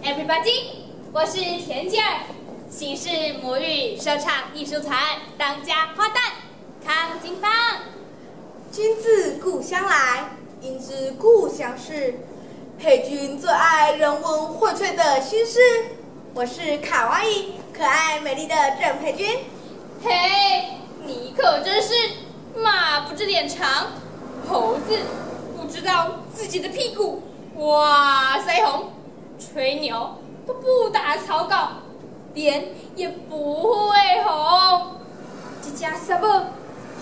Everybody，我是田姐儿，新式母语说唱艺术团当家花旦康金芳。君自故乡来，应知故乡事。佩君最爱人文荟萃的新诗。我是卡哇伊，可爱美丽的郑佩君。嘿，你可真是马不知脸长，猴子不知道自己的屁股，哇塞红，吹牛都不打草稿，脸也不会红。这只沙某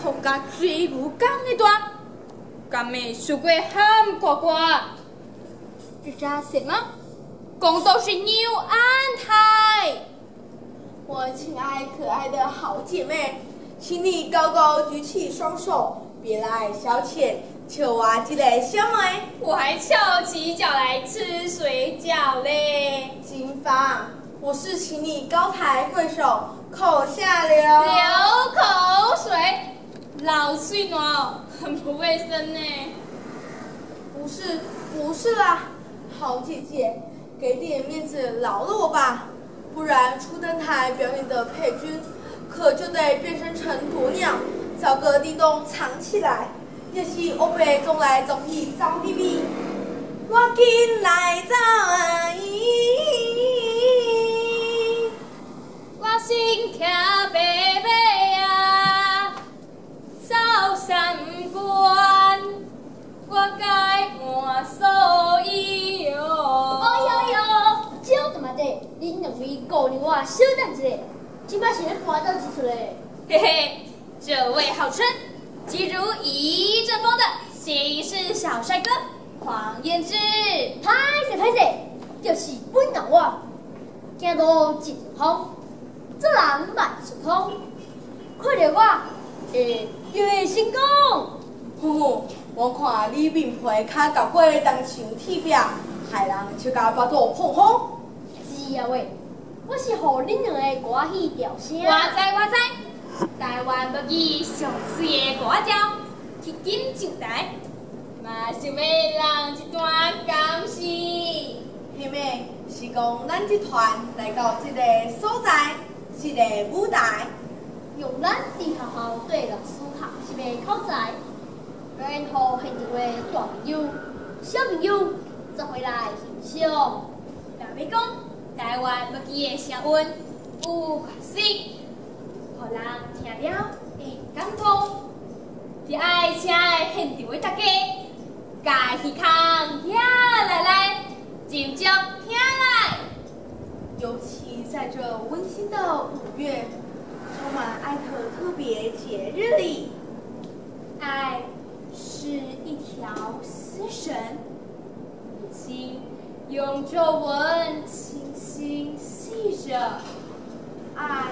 风佮水牛仝个大，敢会输过喊呱呱？这只什么？讲都是牛安泰。我亲爱可爱的好姐妹，请你高高举起双手，别来消遣，笑我这个小妹。我还翘起脚来吃水饺嘞。金芳，我是请你高抬贵手，口下留流口水，老碎烂，很不卫生呢。不是，不是啦，好姐姐，给点面子饶了我吧，不然初登台表演的佩君，可就得变身成鸵鸟，找个地洞藏起来。若是乌白总来总去走入去，我紧来走啊！我先骑白马啊，走三关，我该换蓑衣哟。哎呦呦，小大妈姐，恁两位姑娘我小等一下，这摆是咧跋倒一出咧。嘿嘿，这位号称急如一阵风的新式小帅哥黄彦志。歹势歹势，就是本人我，行路一阵风，做人万事通，看著我会就会成功。哼哼，我看你面皮較厚过东墙铁壁，害人笑甲腹肚膨风。是啊喂，我是予恁两个歌仔戏调声。我知我知，台湾无记上媠的歌仔调，迄今上台，嘛想欲弄一段敢是？彼妹，是讲咱这团来到这个所在，这个舞台，用咱伫学校对老师学习的口才，表演予现场的大朋友、小朋友做伙来欣赏。若欲讲台湾无记的声韵有特色，予人听了会感动。就爱请现场的大家，共耳孔举来来，斟酌听来。尤其在这温馨的5月，充满爱的特别节日里，爱是一条丝绳，母亲用皱纹轻轻系着；爱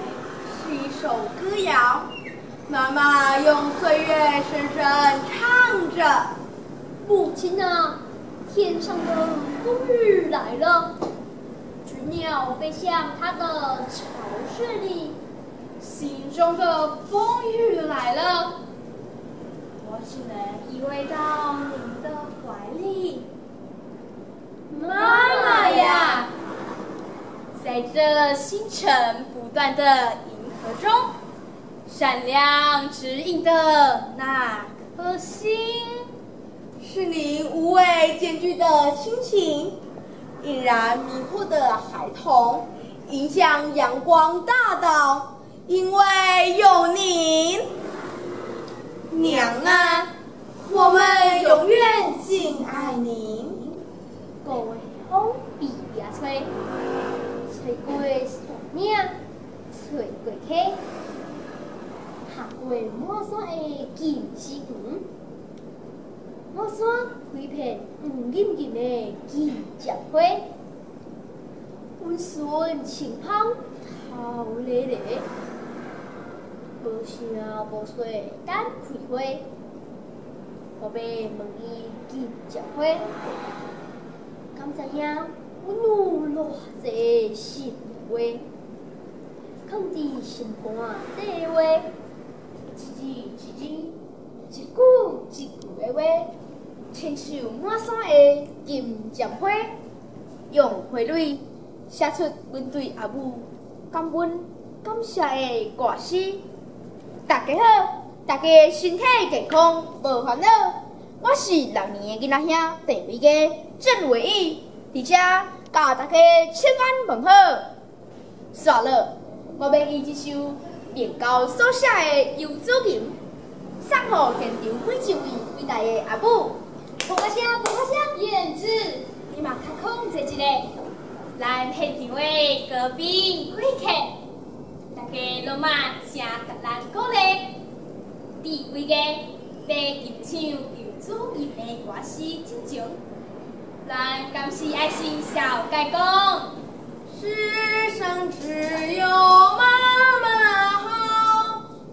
是一首歌谣，妈妈用岁月声声唱着。母亲啊，天上的风雨来了，鸸鸟飞向它的巢穴里，心中的风雨来了，我只能依偎到您的怀里。妈妈呀，在这星辰不断的银河中，闪亮指引的那颗星，是您无畏艰巨的心情，引燃迷惑的孩童，迎向阳光大道，因为有您，娘啊，我们永远敬爱您。五月风微微吹，吹过山岭，吹过溪，行过满山的金丝园，满山开片黄金金的金针花，温顺清芳透咧咧，无声无息等开花。我欲问伊金针花，敢知影阮有偌济心话，藏伫心肝底的话，一字一字，一句一句的话，亲像满山的金针花，用花蕊寫出阮對阿母感恩感謝的歌詩。大家好，大家身體健康，無煩惱。我是六年的囡仔兄鄭偉家鄭偉義，佇遮佮大家請安問好。煞落，我欲以這首明教所寫的游子吟，送予現場每一位偉大的阿母。噗仔聲，噗仔聲，燕子，你嘛較控制一下，咱現場的嘉賓貴客，大家攏嘛誠共咱鼓勵。佇位個欲吟唱游子吟的歌詩進前，咱敢是愛先紹介講。世上只有媽媽好，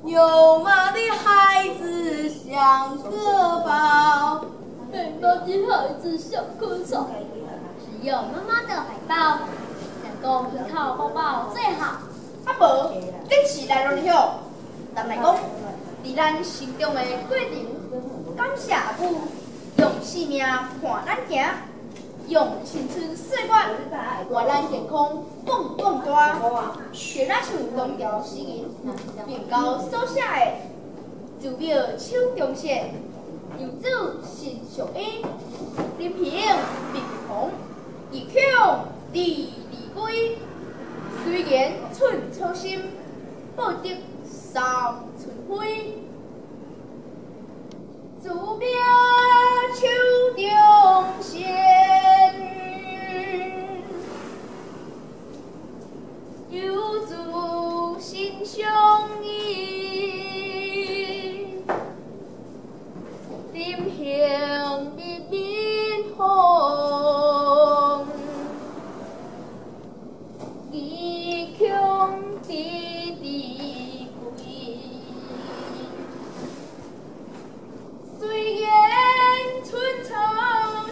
有媽的孩子像個寶。沒媽的孩子像棵草，只有媽媽的懷抱，能夠依靠抱抱最好。啊無，恁是來亂許。人來講，佇咱成長的過程，感謝阿母用性命伴咱行，用青春歲月換咱健康壯壯大。就若像唐朝詩人明教所寫的：“慈母手中線，遊子身上衣。臨行密密縫，意恐離離歸。雖然寸草心，報得三春暉。”慈母手中線，遊子身上衣。臨行密密縫，意恐離離歸。雖然寸草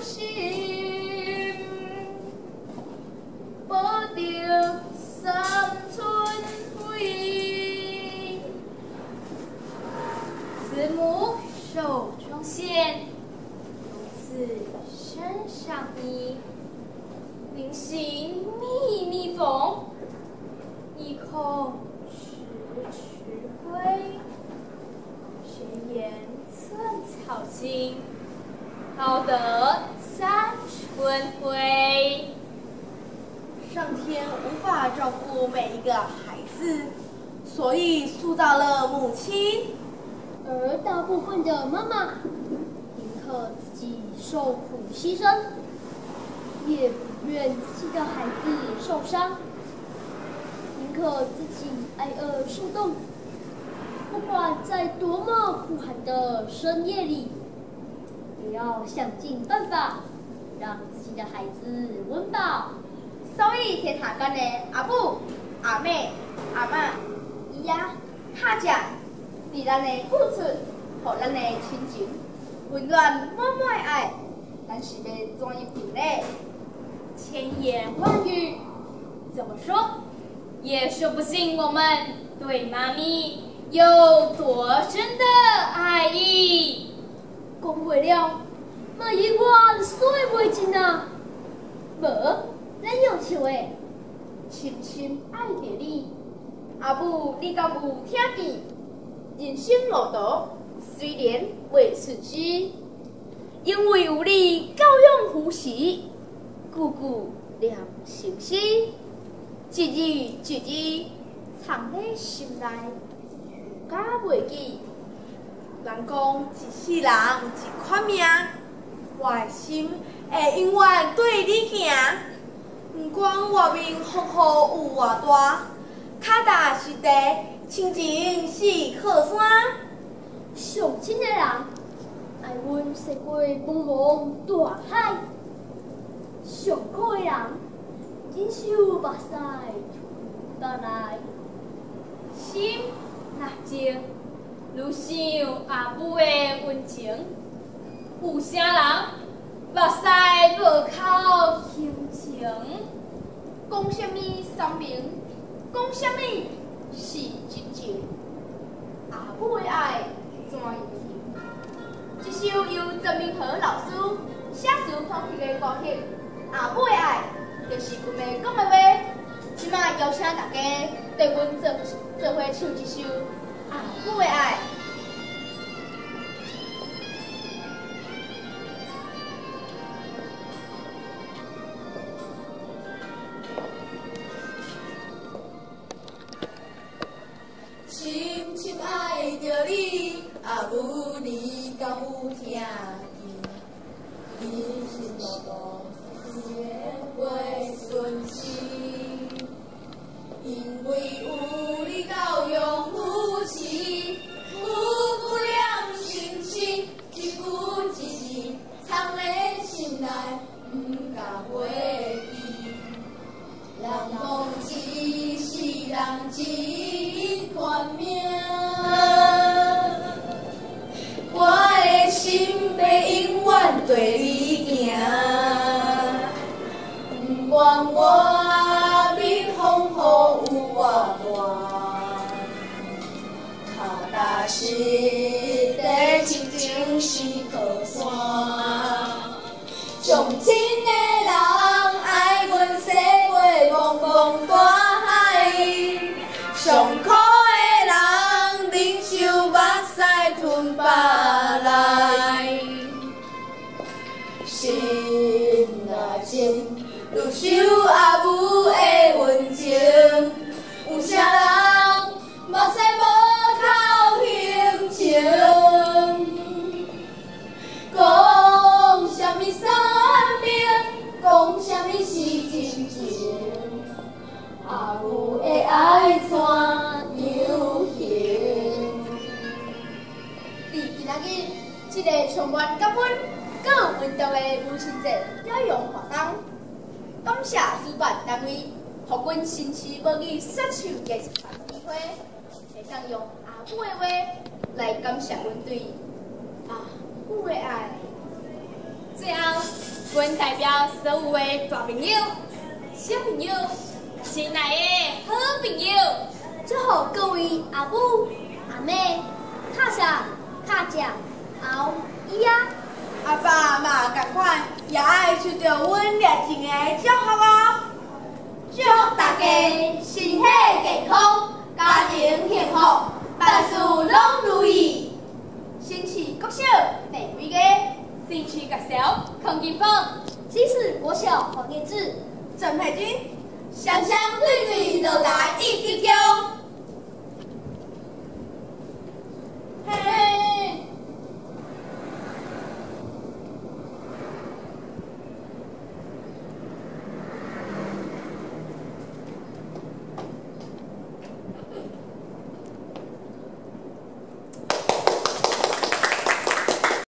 心，報得三春暉。慈母手中線，遊子身上衣。臨行密密縫，意恐遲遲歸。誰言寸草心，報得三春暉。上天無法照顧每一個孩子，所以塑造了母親。而大部分的媽媽寧可自己受苦犧牲，也不願自己的孩子受傷，寧可自己挨餓受凍，不管在多麼酷寒的深夜裡，也要想盡辦法讓自己的孩子溫飽。所以天下間的阿母、阿妹、阿嬤、姨仔、哈姐，佇咱的付出，予咱的親情，溫暖滿滿的愛，咱是欲怎樣敬禮？千言萬語怎麼說，也說不盡我們對媽咪有多深的愛意。講袂了，嘛永遠說袂盡啊！無，咱用唱的，深深愛著你，阿母，你敢有聽見？人生路途雖然袂順遂，因為有你教養扶持，句句念成詩，一字一字藏咧心內，有敢袂記？人講一世人一款命，我的心會永遠對你行。毋管外面風雨有偌大，腳踏實地，親情是靠山。上親的人，愛阮涉過茫茫大海；上苦的人，忍受目屎吞腹內。心若靜，愈想阿母的溫情，有啥人目屎無哭親情？講啥物三明，講啥物是真情？阿母的愛怎樣行？這首由曾明和老師寫詞譜曲的歌曲《阿母的愛》，就是今暝講的話。這擺邀請大家綴阮做伙唱這首《阿母的愛》。深深愛著你，阿母你敢有聽見？人生路途先袂順遂，因為有你教育扶持，夫婦兩心情，一句一字藏在心內，毋敢袂記。人講一世人一款命，我的心欲永遠綴你行，不管外面風雨有偌大，跤踏實地親像是靠山。上親的人愛阮生過茫茫大海，上苦的人忍受目屎吞腹內。心若静，愈受阿母的溫情，有啥人目屎無哭形情？講啥物三命，講啥物是真情？阿母的愛怎樣行？佇今仔日這个充滿感恩、閣有溫度的母親節表揚活動，感謝主辦單位，予阮紳士無語說唱藝術團的機會，會當用阿母的話來感謝阮對阿母的愛。最後，阮代表所有的大朋友、小朋友、親愛的好朋友，祝福各位阿母、阿妹、卡嫂、卡姐、后、姨仔、阿爸阿媽仝款，也愛受著阮熱情的祝福哦。祝大家身體健康，家庭幸福，萬事攏如意。新市國小第幾個？新市國小孔金鳳，新市國小黃業志，鄭佩君，雙雙對對落來一起唱。嘿。